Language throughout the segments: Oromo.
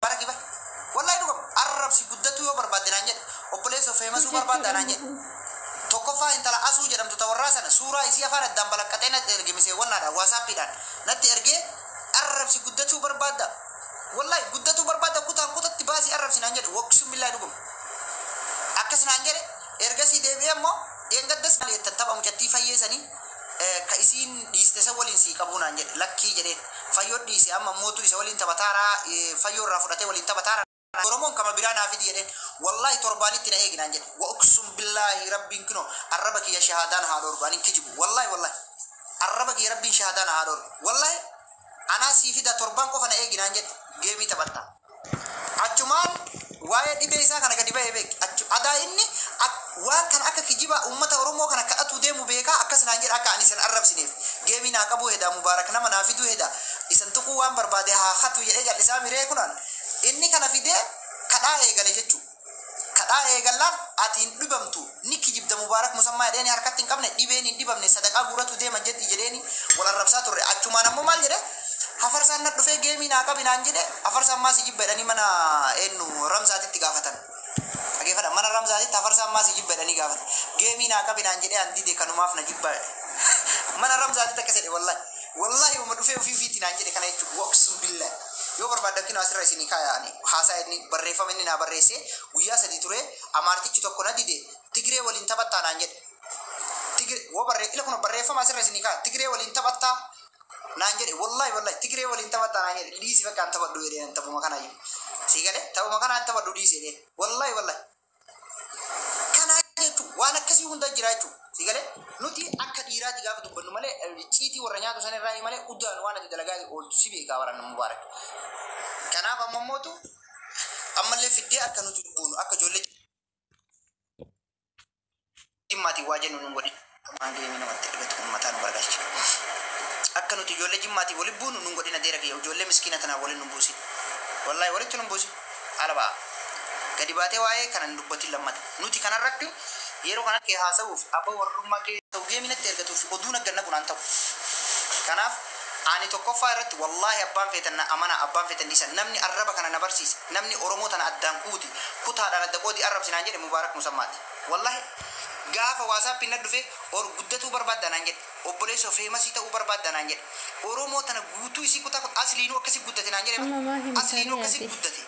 Mubaarak bara. Wallahi dhugama arrabsi guddatu yoo barbaadde naan jedhe, obboleessa feemasuu barbaadda naan jedhe. Tokkoffaa intala Asuu jedhamtu tawarraa sana suuraa isii afaan addaan balaqqaxee natti erge, miseewwannaadhaan WhatsAppiidhaan natti ergee, arrabsi guddachuu barbaadda. Wallahi guddatuu barbaadda, kutaan kutatti baasii arrabsi naan jedhe. Waqsum billaahi dhuguma. Akkas naan jedhe. Ergasii deebi'ee ammoo dheengaddas maal jettan, tapha mucattii fayyeessanii ka isiin dhiiste isa waliin sii qabuu naan jedhe. Lakkii jedheen. Fayyoo dhiise, amma mootu isa waliin taphataaraa, fayyoo irraa fudhatee waliin taphataaraa. Oromoon kama biraa naa fidi jedheen. Wallahi torbaanitti na eegi naan jedhe. Waqsum billaahi, rabbiin kinoo arraba kiyya shahaadaan haa dhoorgu, ani hin kijibu. Wallahi wallahi arraba kiyya rabbiin shahaadaan haa dhoorgu. Wallahi anaa sii fida, torbaan qofa na eegi naan jedhe, geemii taphadha. Achumaan waa'ee dhibee isaa kana gadi ba'ee beeki. Achu adaa inni waan kana akka kijiba uummata Oromoo kana kadhatu deemu beekaa. Akkas naan jedha, akka ani isan arrabsineef geemii naa qabuu heda, Mubaarak nama naa fiduu heda, isan tuquu waan barbaade haa hatu jedhee jal'isaa miree. Kunaan inni kana fidee kadhaa eegale jechuu. Kadhaa eegallaan ati hin dhibamtu, ni kijibda Mubaarak Musammaa jedheeni, harkatti hin qabne, dhibeen hin dhibamne, sadaqaa guuratu deema jedhi jedheeni wal arrabsaa turre. Achumaan ammoo maal jedhe? Hafarsaan na dhufee geemii naa qabi naan jedhe. Hafarsaan maasii jibba jedhanii mana eenyu Ramzaatitti gaafatan. Dhageeffadha, mana Ramzaatitti hafarsaan maasii jibba jedhanii gaafatan. Geemii naa qabi naan jedhee an dide, kanumaaf na jibba mana Ramzaatitti akkas jedhe. Wallahi wallahi uma dhufee ofii ofiitti naan jedhe kana jechuudha. Waqsum billahi, yoo barbaadan kinoo asirra isinii kaaya. Ani haasaa inni barreeffama inni naa barreesse guyyaa 3 ture. Amaartichi tokko na dide, Tigree waliin taphattaa naan jedhe. Tigre woo barree ila kun barreeffama asirra isinii kaaya. Tigree waliin taphattaa naan jedhe. Wallahi wallahi Tigree waliin taphattaa naan jedhe. Dhiisi bakka an taphadhu jedhee, taphuma kana iyyuu sii galee, taphuma kana an taphadhu dhiisi jedhee. Wallahi wallahi kanaa jechuun waan akkasii hunda jira jechuun sii galee. Nuti akka dhiiraati gaafa dubbannu malee, ciitii warra nyaatu san irraa malee, uddaan waan ati dalagaa ooltu si beekaa baranna Mubaarak. Kanaaf amma mootu ammallee fiddee akka nuti buunu, akka ijoollee Jimmaatiin waa jennu nun godhin. Waan geemii namatti argatu kun mataa nu garagalcha. Akka nuti ijoollee Jimmaatiin waliin buunu nun godhin. Adeera kiyya, ijoollee miskiina tanaa waliin nun buusin. Wallahi walitti nun buusin. Haala ba'a. Gadi baatee waa'ee kana hin dubbatin lammata. Nuti kanarratti yeroo kana kee haasa'uuf abba warrummaa kee ta'u geemii natti ergatuuf oduu nagganna kun an ta'u. Kanaaf ani tokkoffaa irratti, wallaahi abbaan feetan na amana, abbaan feetan dhiisa, namni arraba kana na barsiise, namni Oromoo tana addaan kuuti kutaadhaan adda qoodii arrabsinaan jedhe Mubaarak Musammaati. Wallahi gaafa WhatsAppiin na dhufe, or guddatuu barbaadda naan jedhe, obboleessoo feemasii ta'uu barbaadda naan jedhe, Oromoo tana guutuu isii kutaa asliinuu akkasi guddate naan jedhe. Amma maa himtaa? Asliinuu akkasi Ati? guddate,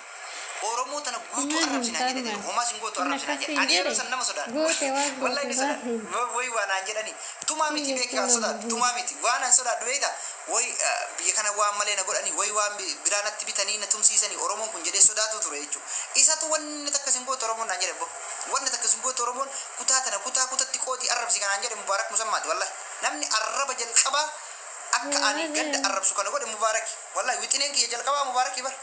Oromoo tana guutuu Maa arrabsinaan himtaa? jedhe. Maa? Homaa sin gootu Kun arrabsinaan jedhe. akkasiin Ani yeroo jedhe. san nama sodaadha. Goote waan Wallahi goote ni maa sodaadha. himta? Wayi waa naan jedhani tumaa miti beeki kan sodaadhu tumaa miti. Waan an sodaadhu beekta, wayi biyya kana waan malee na godhani, wayi waan biraa natti bitanii na tumsiisanii Oromoon kun jedhee sodaatu ture jechuudha. Isatu wanni takka sin gootu Oromoon naan jedhe. Bo wanni takka sin gootu Oromoon, kutaa tana kutaa kutatti qoodii arrabsi kanaan jedhe Mubaarak Musammaati. Wallahi namni arraba jalqabaa akka ani ganda arrabsu kana godhe Mubaaraki. Wallahi wixineen kiyya jalqabaa Mubaaraki bara.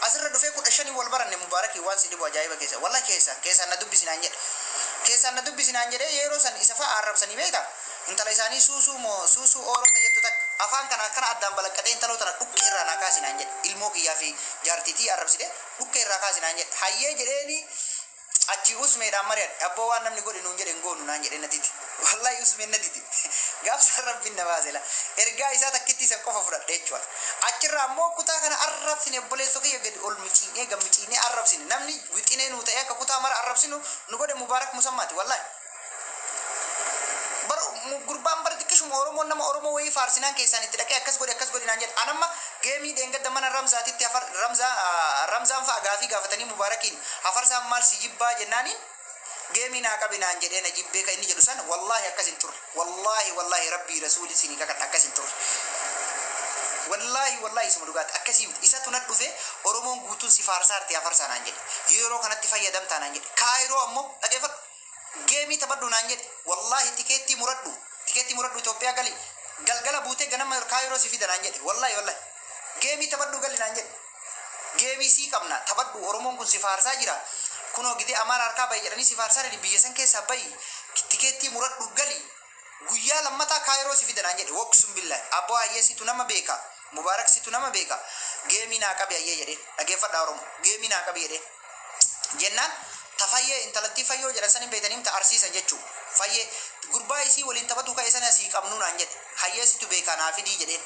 Asirra dhufee 15 wal baranne Mubaarakii. Waan si dhibu ajaa'iba keessa, wallahi keessa keessaan na dubbisinaan jedhe, keessaan na dubbisinaan jedhe. Yeroo san isa fa'a arrabsanii beekta, intala isaanii suusuu moo suusuu ooroo tajettu takka afaan kana akkana addaan balaqqatee, intaloo tana dhukkee irraa naa kaasinaan jedhe. Ilmoo kiyyaa fi jaartiitii arrabsite, dhukkee irraa kaasinaan jedhe. Hayyee jedheeni achi usmeedhaan mari'adhe. Abboo, waan namni godhe nuun jedhe hin goonu naan jedhe. Na didi, wallahi usmeen na didi. Gaafsa rabbiin na baase la ergaa isaa takkitti isa qofa fudhadhe jechuudha. Achirraa ammoo kutaa kana arrabsine, obboleessoo kiyya, gadi ol miciinee gammiciinee arrabsine. Namni wixinee nuu ta'e akka kutaa mara arrabsinu nu godhe Mubaarak Musammaati. Wallahi bar gurbaan bar xiqqishuma Oromoon nama Oromoo wayii faarsinaan keessaan itti dhaqee akkas godhe, akkas godhe naan jedhe. Anamma geemii dheengadda mana Ramzaatitti hafar Ramzaa Ramzaan fa'a gaafii gaafatanii Mubaarakiin, hafarsaan maal si jibbaa jennaaniin, geemii naa qabi naan jedhee na jibbee kan inni jedhu san, wallaahi akkas hin turre. Wallaahi wallaahi rabbii rasuuli isinii kakadha, akkas hin turre. Wallaahi wallaahi isuma dhugaati, akkasii miti. Isatu na dhufe, Oromoon guutuun si faarsaarti hafarsaa naan jedhe, yeroo kanatti fayyadamtaa naan jedhe. Kaayiroo ammoo dhageeffadhu, geemii taphadhu naan jedhe. Wallaahi tikeettii muradhu, tikeettii muradhu, Itoophiyaa gali, galgala buutee ganama Kaayiroo si fida naan jedhe. Wallaahi wallaahi geemii taphadhu gali naan jedhe, geemii sii qabna taphadhu, Oromoon kun si faarsaa jira, kunoo gidee Amaara harkaa bahi jedhanii si faarsaa jiran, biyya san keessaa bahi, tikeettii muradhu gali, guyyaa lammataa Kaayiroo si fida naan jedhe. Waqsum billahi abboo hayyee situ nama beeka, Mubaarak situ nama beeka, geemii naa qabi hayyee jedheen. Dhageeffadhaa Oromo, geemii naa qabi jedheen jennaan, tafayyee intalattii fayyoo jedhan san hin beeytanii ta arsiisan jechuu, fayyee gurbaa isii waliin taphatu ka'e sana asii qabnuu naan jedhe. Hayyee situ beekaa naa fidii jedheen.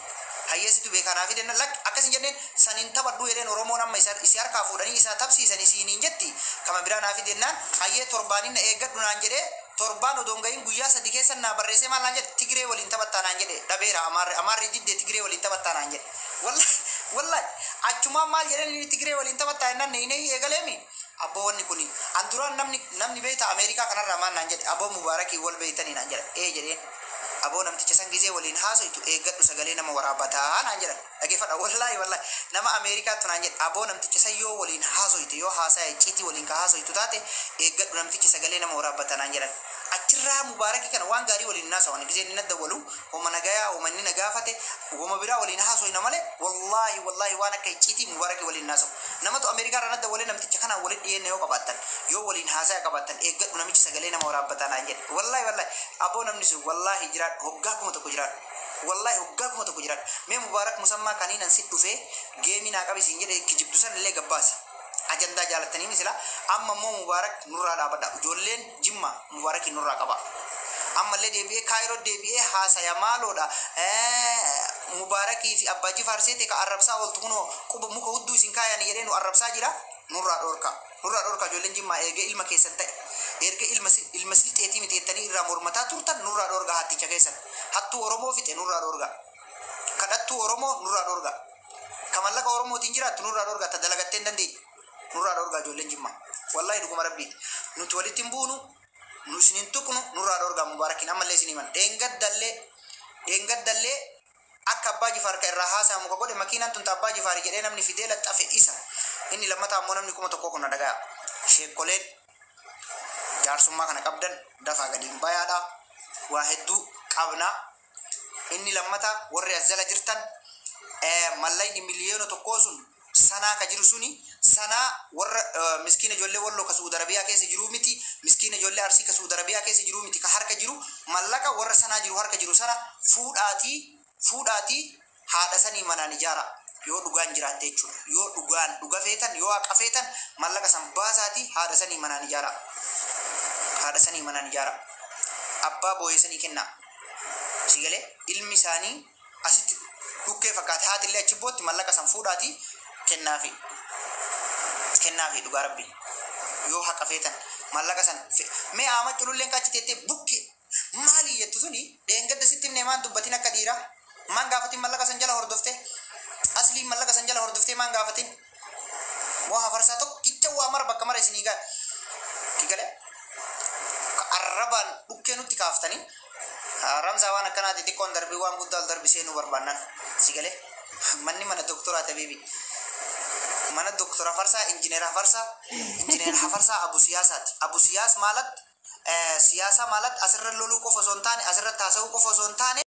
Hayyeessitu beekanaa fi denna lakki akkas hin jenneen saniin taphadhuu jedheen. Oromoon amma isa isi harkaa fuudhanii isaa tapsiisan isiiniin jetti. Kama biraa naa fi dennaan hayyee torbaanin na eeggadhu naan jedhee, torbaan odoon gahin guyyaa 3 keessa naa barreessee maal naan jedhe? Tigiree waliin taphattaa naan jedhe. Dhabeera, amaarri amaarri diddee Tigiree waliin taphattaa naan jedhe. Wallahi, wallahi, achumaan maal jedheen? Inni Tigiree waliin taphattaa jennaan neeyinee eegaleemi. Abboo, wanni kuni an duraan namni beeyta Ameerikaa kanarraa maal naan jedhe? Aboo, Mubaarakii wal beeytanii naan jedha. Ee jedheen. Aboo, namticha san gizee waliin haasoytu eeggadhu, sagalee nama waraabataa naan jedhan. Dhageeffadha, wallaahi, wallaahi, nama Ameerikaattu naan jedhe. Aboo, namticha san yoo waliin haasoytu, yoo haasaya icciitii waliin ka haasoytu taate eeggadhu, namtichi sagalee nama waraabbata naan jedhan. Achirraa Mubaarakii kana waan gaarii waliin haasawan. Gizee inni nadawwalu homa nagayaa, homa inni na gaafate, homa biraa waliin haasoyna malee, wallaahi, wallaahi, waan akka icciitii Mubaarakii waliin haasawu. Namatu Ameerikaa irraa nadawwalee, namticha kanaan walitti dhiyeenya yoo qabaattan, yoo waliin haasaya qabaattan eeggadhu, namichi sagalee nama waraabbataa naan jedhe. Wallaahi, wallaahi, aboo, namni sun wallaahi jiraadhu, hoggaa 1000 jiraadhu, wallaahi, hoggaa 1000 jiraadhu. Mee Mubaarak musammaa kaniin an si dhufee geemii naa qabisiin jedhe kijibdu san illee gabbaasi. Ajandaa jaalattanii misila amma immoo Mubaarak nurraa dhaabadha. Ijoolleen Jimma Mubaarakiin nurraa qaba. Ammallee deebi'ee Kaayiroo deebi'ee haasaya maaloodha. Mubaarakii fi Abbaa Jifaar seete ka arrabsaa ooltu kunoo quba muka hudduu isin kaayanii jedhee nu arrabsaa jira. Nurraa dhoorka, nurraa dhoorka. Ijoolleen Jimmaa eegee ilma keessan ta'e, erga ilma silxeetii miti jettanii irraa mormataa turtan, nurraa dhoorga. Hatticha keessan hattuu Oromoo fixe nurraa dhoorga. Kadhattuu Oromoo nurraa dhoorga. Ka mallaqa Oromootiin jiraattu nurraa dhoorga. Ta dalagattee hin dandeenye nurraa dhoorga. Ijoolleen Jimmaa, wallaahi, dhuguma rabbiiti, nuti walitti hin buunu, nu isin hin tuqnu. Nurraa dhoorgaa Mubaarakiin. Ammallee isin himan, dheengaddallee, dheengaddallee akka Abbaa Jifaar ka irraa haasamu ka godhe makiinaan tun ta Abbaa Jifaari jedhee namni fidee laxxafe isa. Inni lammataa ammoo namni 1000 kun na dhagaya. Sheekkoleen jaarsummaa kana qabdan dafaa gadiin bayaadha. Waa hedduu qabna. Inni lammataa, warri as jala jirtan, mallayni 1,000,000 sun sanaa ka jiru suni sanaa warra miskiina ijoollee Walloo ka Suudi Arabiyaa keessa jiruu miti, miskiina ijoollee Arsii ka Suudi Arabiyaa keessa jiruu miti. Ka harka jiru mallaqa warra sanaa jiru harka jiru sana fuudhaatii, fuudhaatii haadha sanii manaan ijaara. Yoo dhugaan jiraatte jechuudha. Yoo dhugaan dhuga feetan, yoo haqa feetan, mallaqa san baasaatii haadha sanii manaan ijaara. Haadha sanii manaan ijaara. Abbaa booyee sanii kennaa. Si galee? Ilmi isaanii asitti dhukkee fakkaate, haati illee achi bootti. Mallaqa san fuudhaatii kennaafi, kennaafi. Dhugaa rabbi, yoo haqa feetan mallaqa san. Mee aama cululleen kachi teettee bukke maali jettu suni dheengadda sitti himne. Maan dubbatin? Akka dhiiraa maan gaafatin? Mallaqa san jala hordofte, asliin mallaqa san jala hordoftee maan gaafatin? Moo hafarsaa tokkicha waa mara bakka mara isinii gaa galee arrabaan dhukkee nutti kaaftanii? Ramsaa waan akkanaati xiqqoon darbii waan guddaa ol darbi seenuu barbaannan. Si galee? Manni mana doktoraa tabiibi. Mana doktora Hafarsaa, injineer Hafarsaa, injineer Hafarsaa abu siyaasaati. Abu siyaas maalat siyaasa maalat asirra loluu qofa osoo hin taane, asirratti haasa'uu qofa osoo hin taane.